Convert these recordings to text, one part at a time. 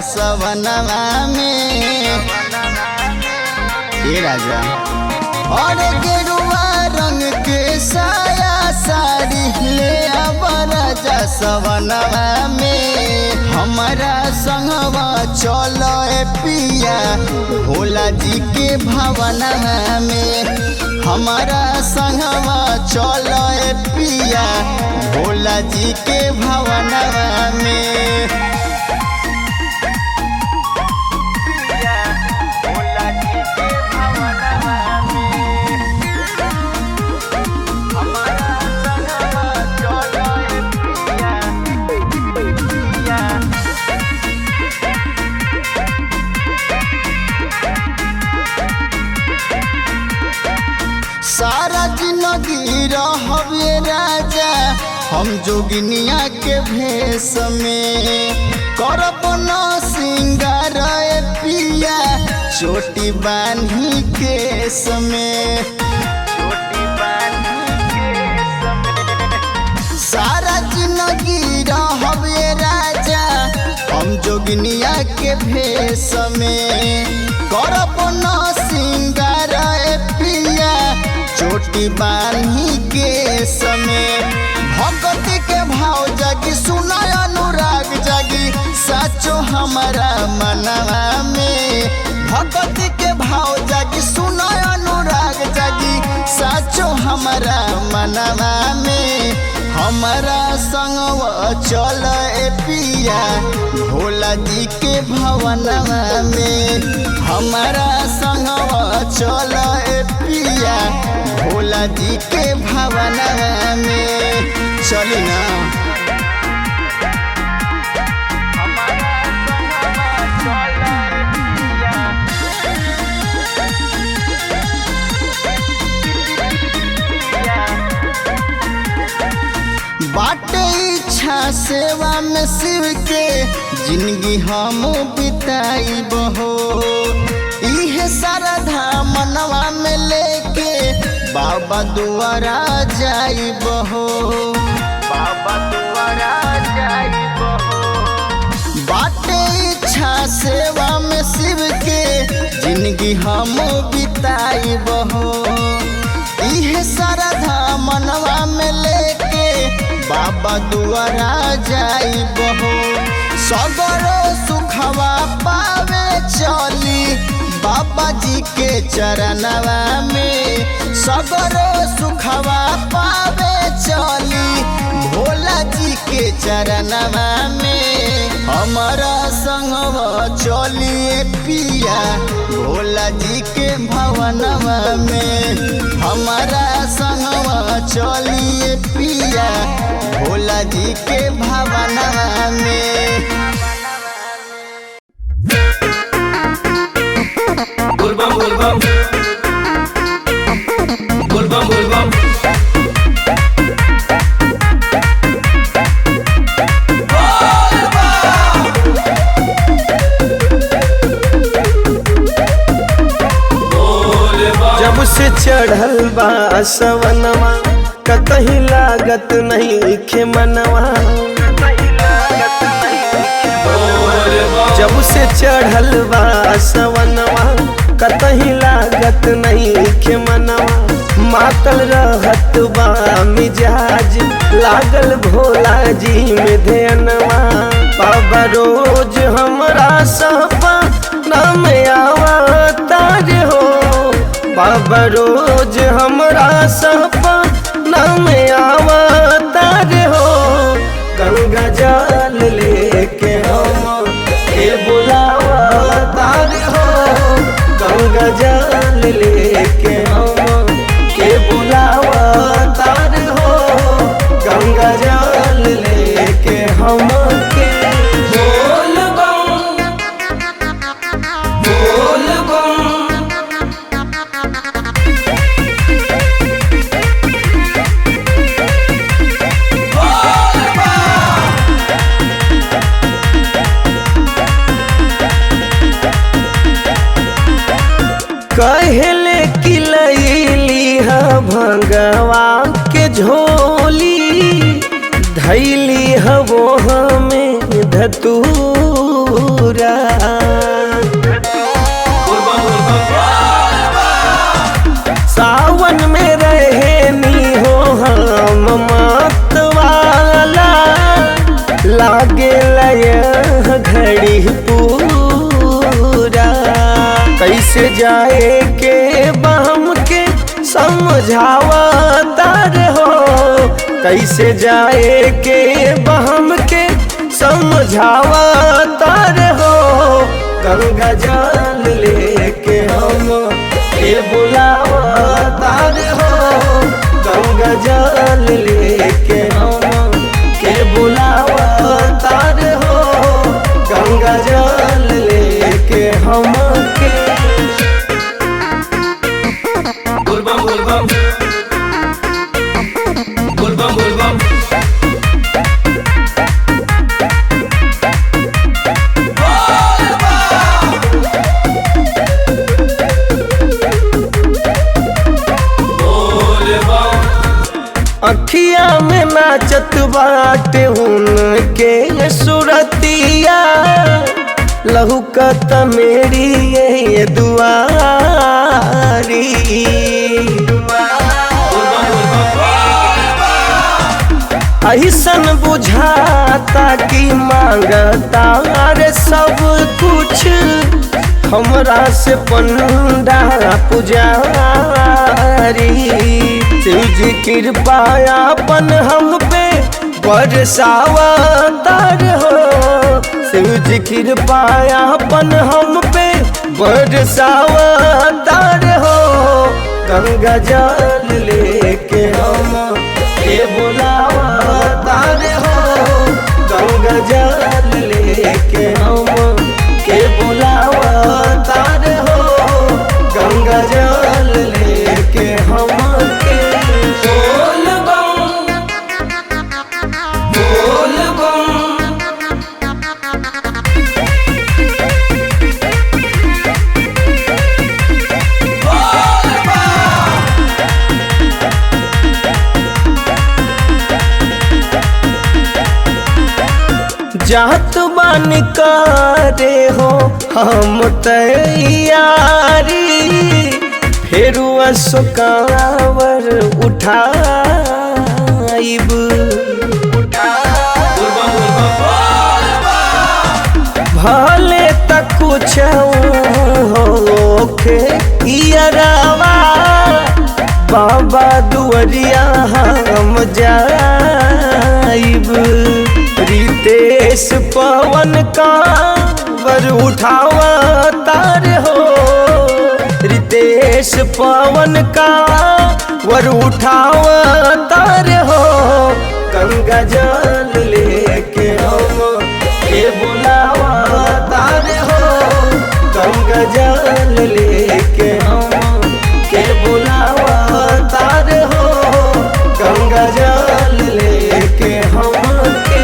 सवनवा में। ए राजा, और गेरुआ रंग के साया साड़ी ले आब राजा सवनवा में। हमारा संगवा चल पिया भोला जी के भवनवा में। हमारा संगवा चल पिया भोला जी के भवनवा में। भोला जी के भवनवा में। हमारा संगवा चल पिया, पिया। सारा जिंदगी रहबे राजा हम जोगिनिया के भेष में। करब न सिंगार पिया चोटी बान्ही केस में। चोटी बान्ही केस में। सारा जिंदगी रहबे राजा हम जोगिनिया के भेष में। करब न सिंगार पिया चोटी बान्ही केस में। भक्ति के भाव जागी सुना अनुराग जागी साचो हमारा मनवा में। भक्ति के भाव जागी सुना अनुराग जागी साचो हमारा मनवा में। हमारा संगवा चल पिया भोला जी के भवनवा में। हमारा संगवा चल पिया भोला जी के भवनवा में। चली ना। बाटे इच्छा सेवा में शिव के जिंदगी हम बिताई बहो। इहे श्रद्धा मनवा में लेके बाबा दुआरा जाई बहो। बाबा दुआरा जाई बहो। बाटे इच्छा सेवा में शिव के जिंदगी हम बिताई बहो। इहे श्रद्धा मनवा में लेके बाबा दुआरा जाई बहो। सगरो सुखवा पावे चली बाबा जी के चरणवा में। सगरो सुखवा पावे चली भोला जी के चरणवा में। हमारा संगवा चलिए पिया भोला जी के भवनवा में। हमारा संगवा चलिए पिया भोला जी के भवनवा में। बोलबम बोलबम बोलबम बोलबम। जब से चढ़ल बा सवनवा कतही लागत नहीं खे मनवा। जब से चढ़ल बा सवनवा कतही लागत नहीं खे मनवा। मातल रहत बा मिजाज लागल भोला जी में ध्यानवा। बाबा रोज हमरा सपा नाम आवा तार हो। बाबा रोज हमरा सपा नाम आवा तार हो। गंगा जल लेके हम के बुलावा तार हो। गंगा जल लेके हम के बुलावा तार हो। गंगा जल लेके हम के बोलबम बोलबम। कहले कि लैली भंगवा के झोली धैली हवो हमें धतूर। धतूरा। बोल बम बोल बम। सावन में रहनी हो हम मत वाला, लागे लय घड़ी पूरा। कैसे जाए के बम के समझावा तार हो, कैसे जाए के बम के समझावा तार हो। गंगा जल लेके हम के बुलावा तार हो, गंगा जल लेके हम के बुलावा तार हो, गंगा जल लेके हम के। बोल बम बोल बम बोल बम बोल बम। बोल बम। अखिया में नाचत बाटे उनके सुरतिया, लहुकत मेरी ये दुआरी। ऐसन बुझाता कि मांगता रे सब कुछ हमरा से पंडा पुजारी। शिव जी कृपा अपन हम पे बरसावा तार हो, शिव जी कृपा अपन हम पे बरसावा तार हो। गंगा जल लेके हम के बुलावा तार हो, गंगा जल लेके हम के बुलावा तार हो, गंगा जल लेके हम के। बोल बम बोल बम। जात बान करे हो हम तैयारी, फेरू अशोकावर उठाइब। बोल बम बोल बम। भले तक कुछ होखे इयरावा, बाबा दुअरिया हम जाइब। रितेश पवन का वर उठावा तार हो, रितेश पवन का वर उठावा तार हो। गंगा जल लेके हम के बुलावा तार हो, गंगा जल लेके हम के बुलावा तार हो, गंगा जल लेके हम के।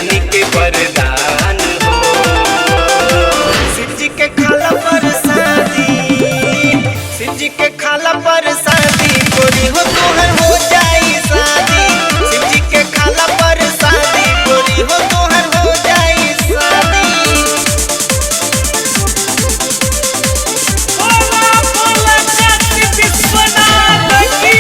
दानी के वरदान हो। शिव जी के खाला पर शादी, शिव जी के खाला पर शादी, गोरी हो तोहर हो जाई शादी। शिव जी के खाला पर शादी, गोरी हो तोहर हो जाई शादी। बोला बोला काशी विश्वनाथ की।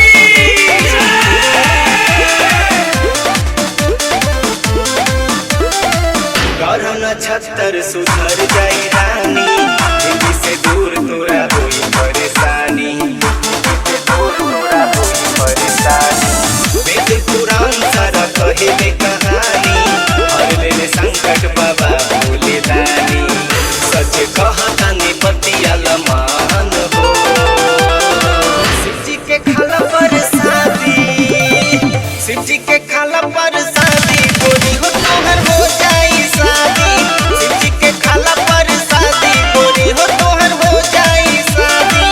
करन छत्तर सुधर जाई रानी, जिंदगी से दूर तोरा होई परेशानी, जिंदगी से दूर तोरा होई परेशानी। वेद पुराण सारा कहे ले कहानी, हर ले संकट बाबा भोले दानी। सच कहतानी पतिया लमान हो। शिव जी के खाला पर शादी, शिव जी के खाला पर शादी, गोरी हो तोहर हो जाई शादी। शिव जी के खाला पर शादी, गोरी हो तोहर हो जाई शादी।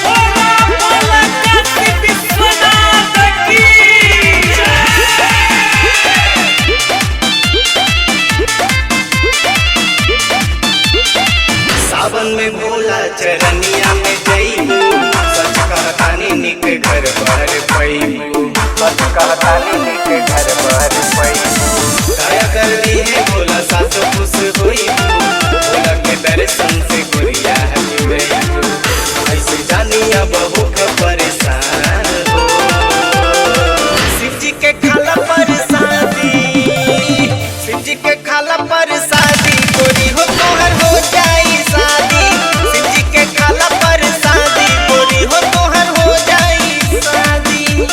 बोला बोला काशी विश्वनाथ की। सावन में भोला चरनिया में जईबू, सच कहतानी निक घर भर पैबू, सच कहतानी निक घर भर पैबू। दया कर दी है भोला सासु खुश होईबू, भोला के दर्शन से गुरिया जुड़ैबू। ऐसे जानिया बहु के परेशान हो। शिव जी के खाला पर शादी, शिव जी के खाला पर शादी, गोरी हो तोहर हो जाई शादी। शिव जी के खाला पर शादी, गोरी हो तोहर हो जाई शादी।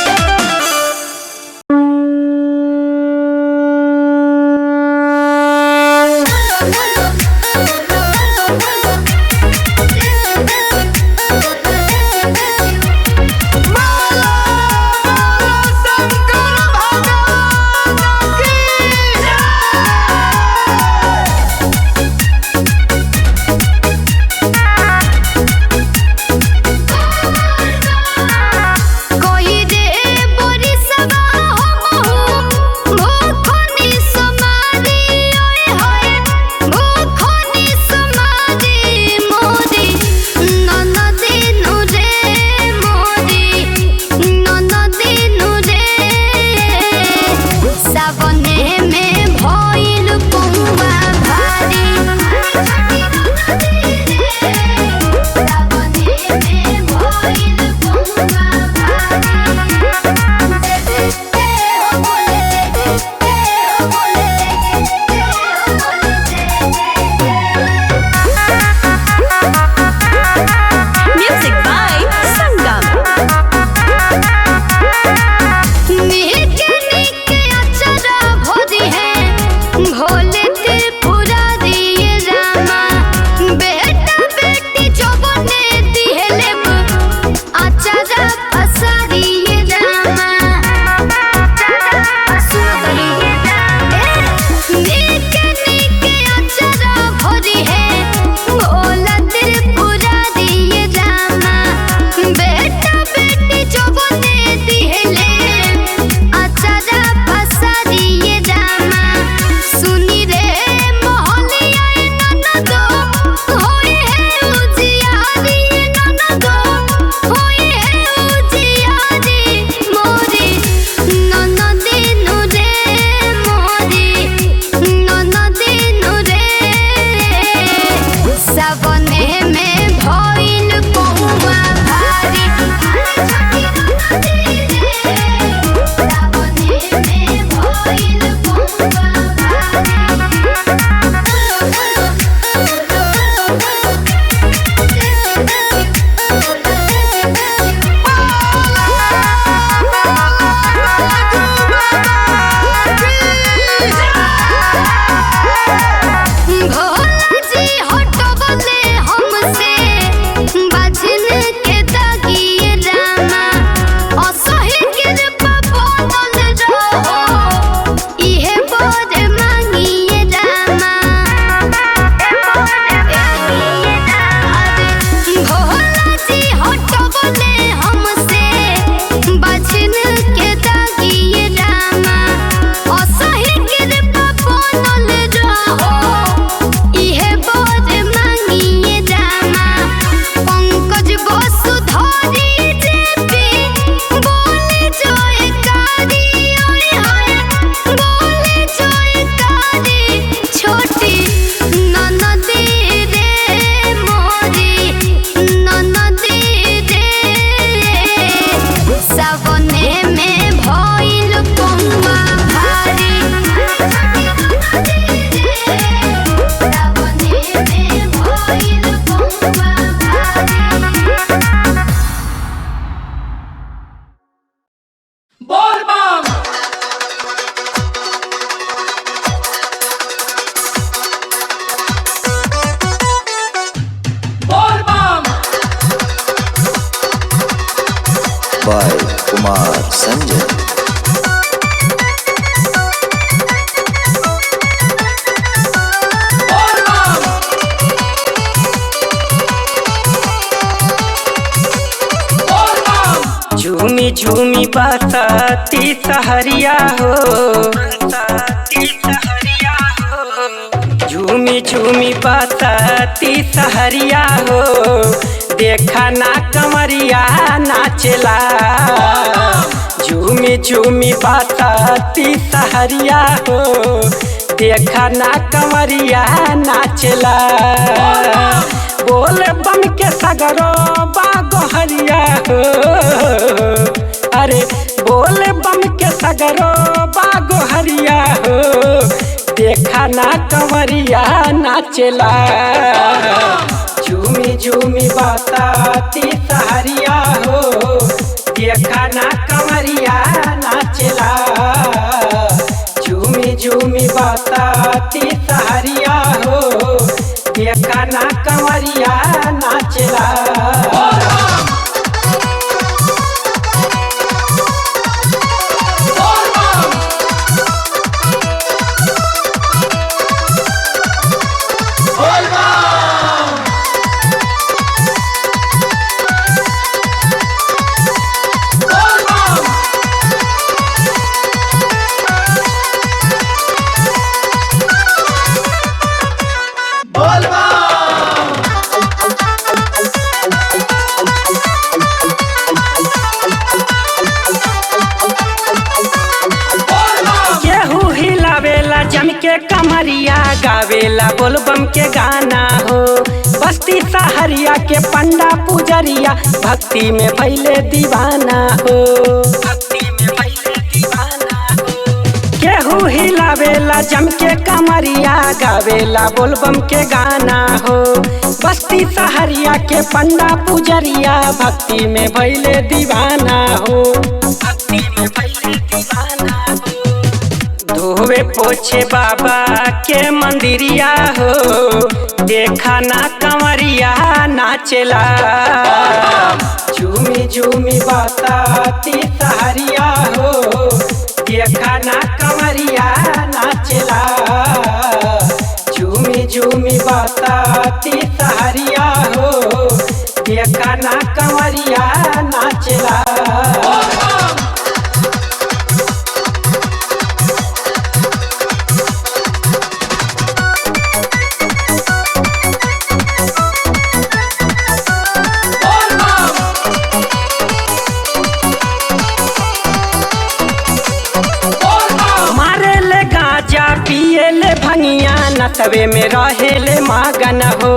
by Kumar Sanjay. झूमी झूमी बताती सहरिया हो, झूमी झूमी बताती सहरिया हो, देखा ना कमरिया नाचला। झूमी झूमी बताती सहरिया हो, देखा ना कमरिया नाचला। बोल बम के सगरो बागोहरिया हो, अरे बोल बम के सगरो बागोहरिया हो, देखा ना कंवरिया नाचला। झूमी झूमी बताती सहरिया हो, देखा ना कंवरिया नाचला। झूमी झूमी बताती सहरिया हो, देखा ना कंवरिया नाचला। केहू हिलावेला जम के कमरिया, गावेला बोलबम के गाना हो। बस्ती सहरिया के पंडा पुजरिया, भक्ति में भैले दीवाना हो, भक्ति में भैले दीवाना हो। केहू हिलावेला जम के कमरिया, गावेला बोलबम के गाना हो। बस्ती सहरिया के पंडा पुजरिया, भक्ति में भैले दीवाना हो, भक्ति में भैले दीवाना हो। धोवे पोछे बाबा के मंदिरिया हो, देखा ना कंवरिया नाचला। झूमी झूमी बताती सहरिया हो, देखा ना कंवरिया नाचला। झूमी झूमी बताती सहरिया हो, देखा ना कंवरिया नाचला। मारेले गांजा पिएले भंगिया, नतवे में रहेले मगन हो।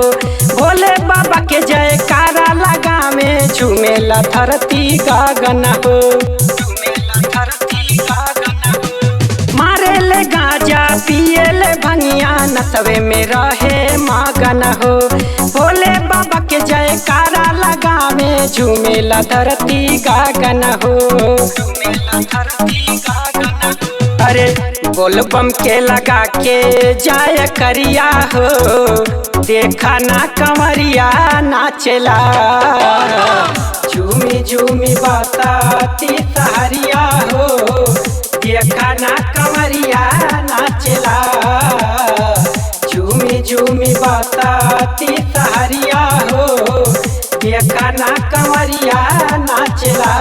भोले बाबा के जयकारा लगावे, झूमेला धरती गगन हो, झूमेला धरती गगन हो। मारेले गांजा पिएले भंगिया, नतवे में रहे मगन हो। भोले बाबा के जयकारा लगावे, झूमेला धरती गगन हो, झूमेला धरती गगन हो। अरे बोलबम के लगा के जाय करिया हो, देखा ना कंवरिया नाचला। झूमी झूमी बताती सहरिया हो, देखा ना कंवरिया नाचला। झूमी झूमी बताती सहरिया हो, देखा ना कंवरिया नाचला।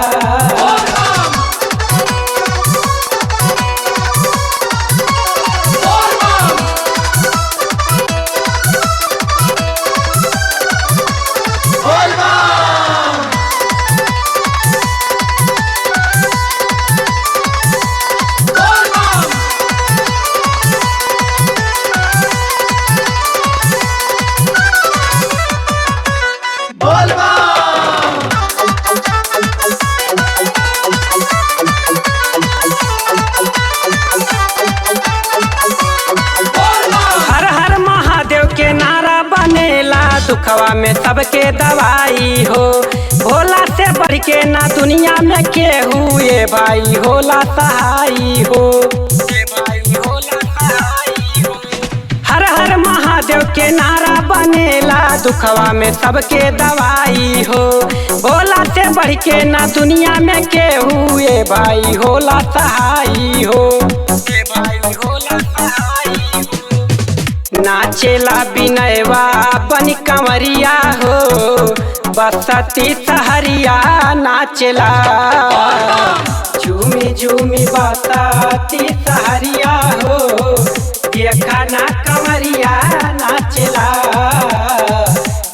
हर हर महादेव के नारा बनेला, दुखवा में सबके दवाई हो। भोला से बढ़ के ना दुनिया में केहू, ये भाई होला सहाई हो, ये भाई होला सहाई हो। हर हर महादेव के नारा बनेला, दुखवा में सबके दवाई हो। भोला से बढ़ के ना दुनिया में केहू ए भाई होला सहाई हो, ए भाई होला सहाई हो। नाचेला बिनयवा बन कंवरिया हो, बसती सहरिया नाचेला। झूमी झूमी बसती सहरिया हो, देखा ना कंवरिया नाचेला।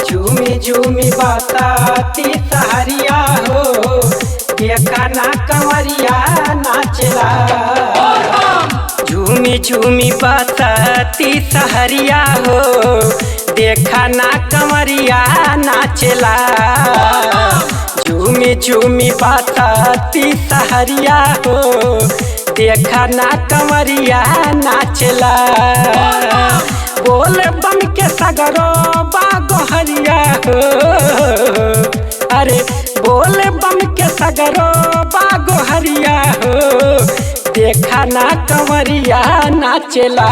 झूमी झूमी बसती सहरिया हो, देखा ना कंवरिया नाचेला। झूमी झूमी बसती सहरिया हो, देखा ना कंवरिया नाचेला। झूमी झूमी बसती सहरिया हो, देखा ना कंवरिया नाचेला। बोल बम के सगरो बागोहरिया हो, अरे बोल बम के सगरो बागोहरिया हो, देखा ना कंवरिया नाचेला।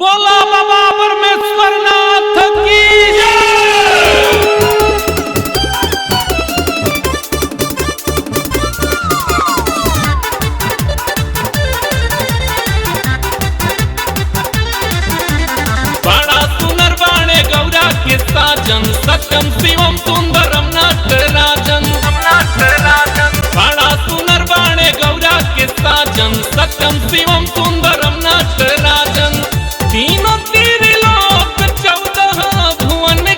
बोला बाबा परमेश्वर नाथ की जय। बड़ा सुनर बाणे गौरा के साजन, सत्यम शिवम सुंदरम नटराजन। बड़ा सुनर बाणे गौरा के साजन, सत्यम शिवम सुंदरम नटराजन। तीनों तीर लोक 14 भुवन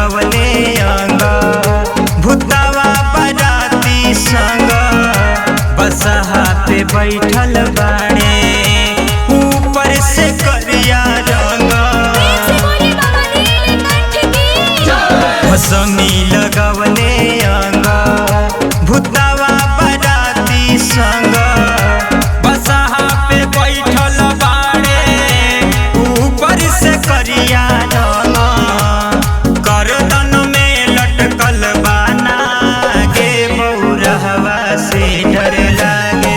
लगवले अंग, भूतवा बराती संग बसहा पे बैठल बाड़े, ऊपर से करिया रंग। भसमी लगवले अंग, भूतवा बराती संग बसहा पे बैठल बाड़े, ऊपर से करिया रंग। करदन में लटकल बाना गे बौरहवा से डर लागे।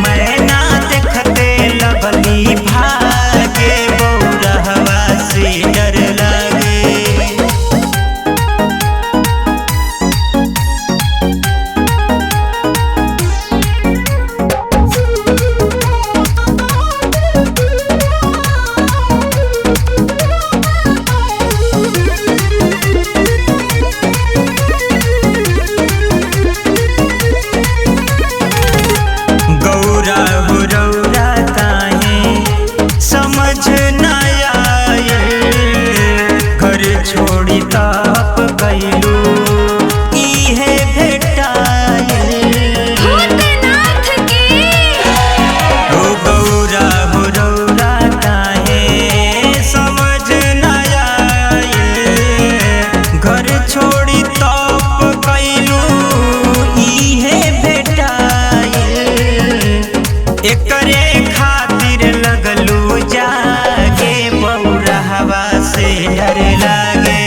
मैना देखते लगली भागे बौरहवा से डर लागे। गौरा हो रौरा काहे समझ न आए, घर छोड़ी ताप कैलू इहे भेटाए। ओ गौरा हो रौरा काहे समझ न आए, घर छोड़ी ताप कैलू इहे भेटाए। एकरे खातिर लगलू जागे बौरहवा से डर लागे।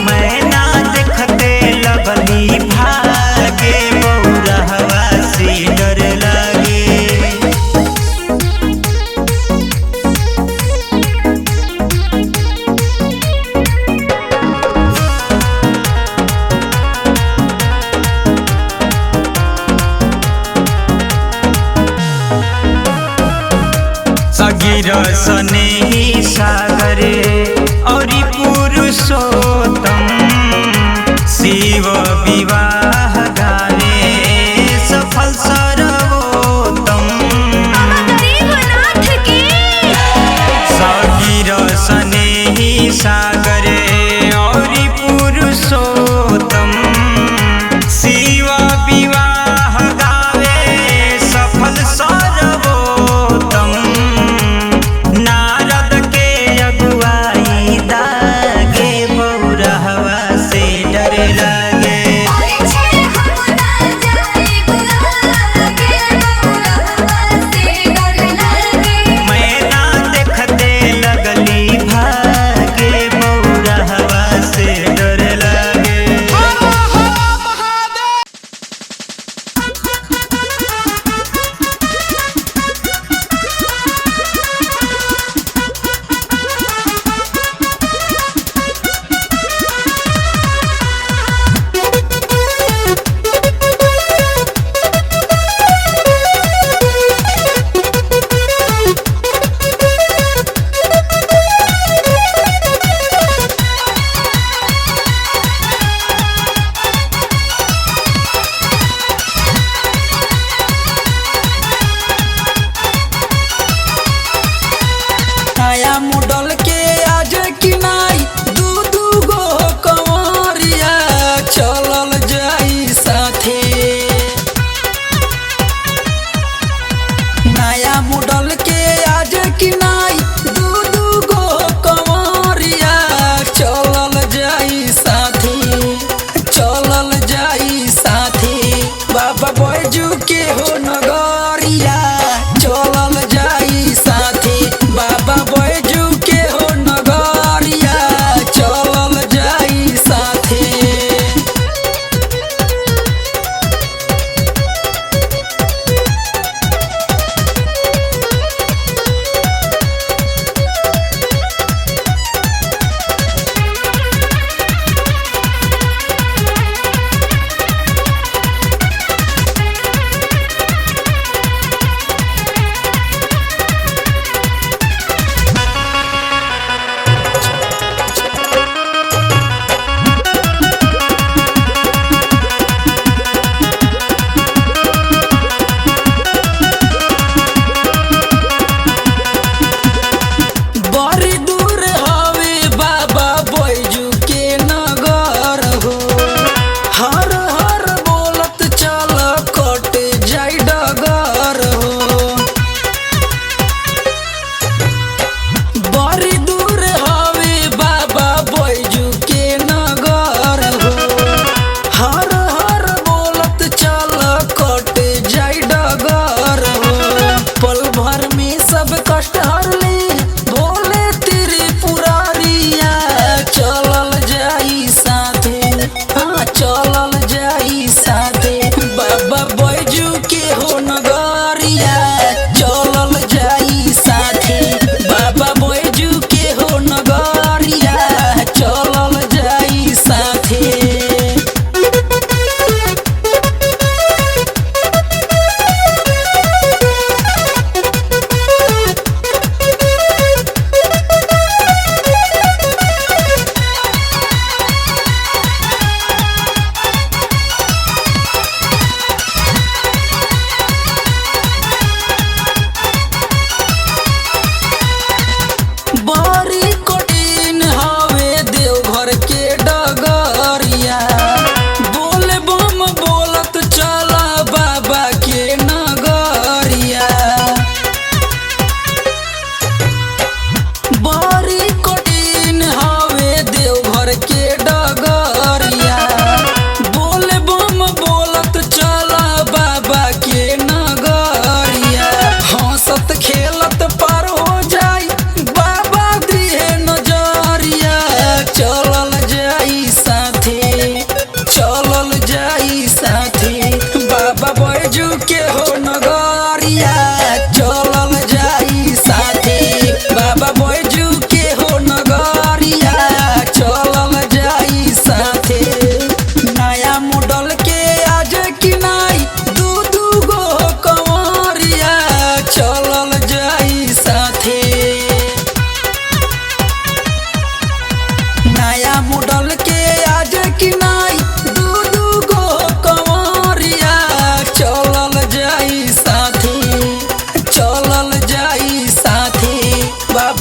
मैना देखते लगली भागे बौरहवा से डर लागे। सगीर सनेही सागरे औरी पुरुषोत्तम, शिव विवाह गावे सफल सर्वोत्तम। सगीर सनेही सागरे औरी पुरुषोत्तम, शिव विवाह गावे सफल सर्वोत्तम। नारद के अगुवाई दागे बौरहवा से डर लागे।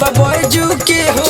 बाबा बैजू के हो।